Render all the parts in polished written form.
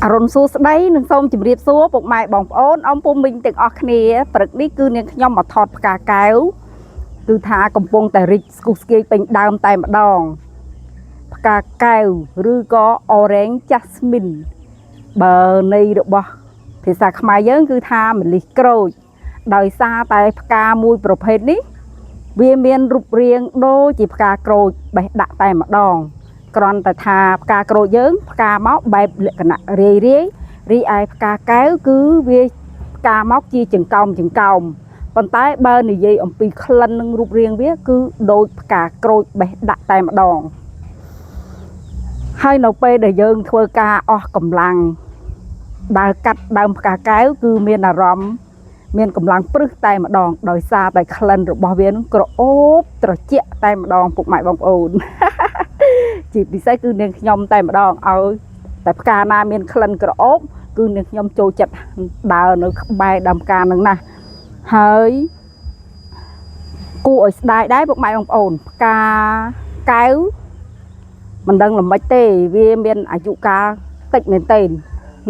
អរុណសួស្តីនិងសូមជម្រាបសួរពុកម៉ែបងប្អូនអំពុំមីងទាំងអស់គ្នាព្រឹកនេះគឺនាងខ្ញុំមកថតផ្កាកែវគឺថាកំពុងតែរីកស្គុះស្គាយពេញដើមតែម្ដងផ្កាកែវឬក៏ Orange Jasmine បើន័យរបស់ភាសាខ្មែរយើងគឺថាម្លិះក្រូចដោយសារតែផ្កាមួយប្រភេទនេះវាមានរូបរាងដូចជាផ្កាក្រូចបេះដាក់តែម្ដង គ្រាន់តែថាផ្កាក្រូចយើងផ្កាមកបែបលក្ខណៈរាយរាយរីឯផ្កាកែវគឺវាផ្កាមកជាចង្កោមចង្កោមប៉ុន្តែបើនិយាយអំពីក្លិននិងរូបរាងវាគឺដូចផ្កាក្រូចបេះដាក់តែម្ដងហើយនៅពេលដែលយើងធ្វើការអស់កម្លាំងដើរកាត់ដើមផ្កាកែវគឺមានអារម្មណ៍មានកម្លាំងព្រឹសតែម្ដងដោយសារតែក្លិនរបស់វានឹងក្រអូបត្រជាក់តែម្ដងពុកម៉ែបងប្អូន ជាពិសេសគឺនាងខ្ញុំតែម្ដងឲ្យតែផ្កាណាមានក្លិនក្រអូបគឺនាងខ្ញុំចូលចិត្តដើរនៅក្បែរដើមផ្កានឹងណាស់ហើយគួរឲ្យស្ដាយដែរពុកម៉ែបងប្អូនផ្កាកែវមិនដឹងល្មិចទេវាមានអាយុកាលតិចមែនទែន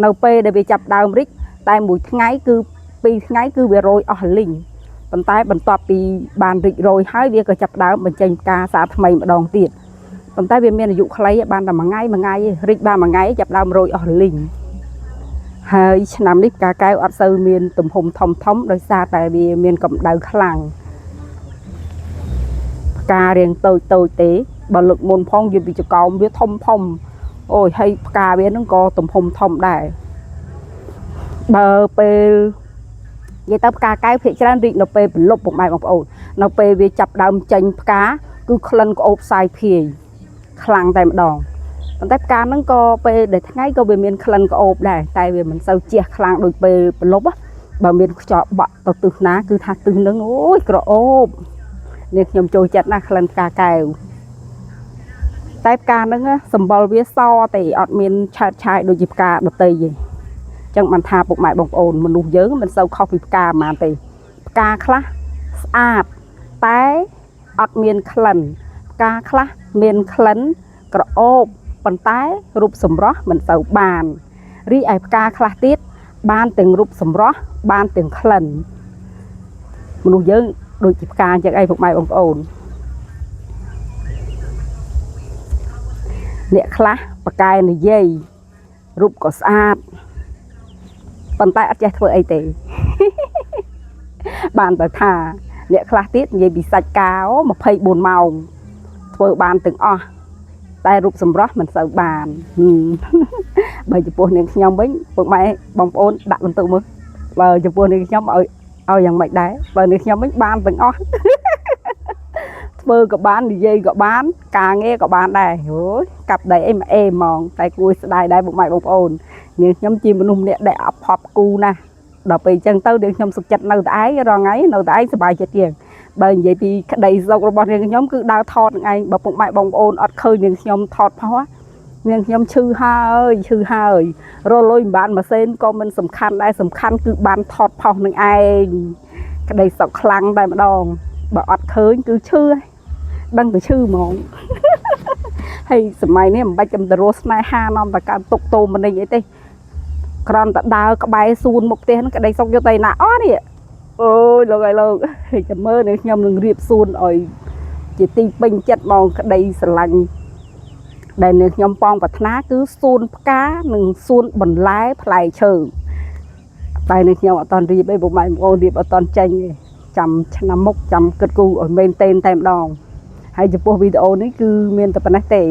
នៅពេលដែលវាចាប់ដើមរីកតែមួយថ្ងៃគឺពីរថ្ងៃគឺវារោយអស់លីងប៉ុន្តែបន្ទាប់ពីបានរីករោយហើយវាក៏ចាប់ដើមបញ្ចេញផ្កាសាថ្មីម្ដងទៀត ប៉ុន្តែវាមានអាយុខ្លីបានតែមួយថ្ងៃមួយថ្ងៃឯងរីកបានមួយថ្ងៃចាប់ដើមរោយអស់លីងហើយឆ្នាំនេះផ្កាកែវអត់សូវមានទំហំធំធំដោយសារតែវាមានកម្ដៅខ្លាំងផ្ការាងតូចតូចទេបើលើកមុនផងយល់ពីចកោមវាធំធំអូយហើយផ្កាវាហ្នឹងក៏ទំហំធំដែរបើពេលនិយាយទៅផ្កាកែវភាគច្រើនរីកនៅពេលព្រលប់ពុកម៉ែបងប្អូននៅពេលវាចាប់ដើមចេញផ្កាគឺក្លិនក្អូបសាយភាយ ខ្លាំងតែម្ដងប៉ុន្តែផ្កាហ្នឹងក៏ពេលដែលថ្ងៃក៏វាមានក្លិនក្អូបដែរតែវាមិនសូវជះខ្លាំងដូចពេលព្រលប់ណាបើមានខ្យល់បក់ទៅទិសណាគឺថាទិសហ្នឹងអូយក្រអូបនេះខ្ញុំចូលចិត្តណាស់ក្លិនផ្កាកែវតែផ្កាហ្នឹងណាសម្បុរវាសទេអត់មានឆើតឆាយដូចជាផ្កាដតីទេអញ្ចឹងបានថាពុកម៉ែបងប្អូនមនុស្សយើងមិនសូវខុសពីផ្កាហ្មងទេផ្កាខ្លះស្អាតតែអត់មានក្លិនផ្កាខ្លះមានក្លិន ក្រអូបប៉ុន្តែរូបសម្រស់មិនសូវបានរីឯផ្កាខ្លះទៀតបានទាំងរូបសម្រស់បានទាំងក្លិនមនុស្សយើងដូចជាផ្កាអញ្ចឹងឯងពុកម៉ែបងប្អូនអ្នកខ្លះប្រកែនិយាយរូបក៏ស្អាតប៉ុន្តែអត់ចេះធ្វើអីទេ បានតែថាអ្នកខ្លះទៀតនិយាយពីសាច់កាវ24ម៉ោងធ្វើបានទាំងអស់ តែរូបសម្រស់មិនសូវបានហឹម បើចំពោះនាងខ្ញុំវិញពុកម៉ែបងប្អូនដាក់បន្ទុកមើលបើចំពោះនាងខ្ញុំឲ្យឲ្យយ៉ាងម៉េចដែរបើនាងខ្ញុំវិញបានទាំងអស់ ធ្វើក៏បាននិយាយក៏បាន ការងារក៏បានដែរអូយកាប់ដីអីមកអេហ្មងតែគួរស្ដាយដែរពុកម៉ែបងប្អូននាងខ្ញុំជាមនុស្សម្នាក់ដែលអភ័ព្វគូណាស់ដល់ពេលអញ្ចឹងទៅនាងខ្ញុំសុខចិត្តនៅតែឯងរាល់ថ្ងៃនៅតែឯងសប្បាយចិត្តជាងបើនិយាយពីក្តីសុខរបស់នាងខ្ញុំគឺដើរថតនឹងឯងបើពុកម៉ែបងប្អូនអត់ឃើញនាងខ្ញុំថតផុសនាងខ្ញុំឈឺហើយឈឺហើយរលុយមិនបានមួយសេនក៏មិនសំខាន់ដែរសំខាន់គឺបានថតផុសនឹងឯងក្តីសុខខ្លាំងតែម្ដងបើអត់ឃើញគឺឈឺហើយដឹងតែឈឺហ្មង ហើយសម័យនេះមិនបាច់ចាំទៅរស់ស្នេហានាំតែកើតទុកតោមនិញអីទេគ្រាន់តែដើរក្បែរសួនមុខផ្ទះហ្នឹងក្តីសុខយកទៅណាអស់នេះអូយលោកអើយលោកហើយចាំមើលនេះខ្ញុំនឹងរៀបសួនឲ្យជាទីពេញចិត្តហ្មងក្តីស្រឡាញ់ដែលនាងខ្ញុំប៉ងប្រាថ្នាគឺសួនផ្កានិងសួនបន្លែផ្លែឈើតែនាងខ្ញុំអត់តន់រៀបអីពុកម៉ែបងប្អូនរៀបអត់តន់ចេញទេចាំឆ្នាំមុខចាំគិតគូរឲ្យមែនតេនតែម្ដងហើយចំពោះវីដេអូនេះគឺមានតែប៉ុណ្ណេះទេ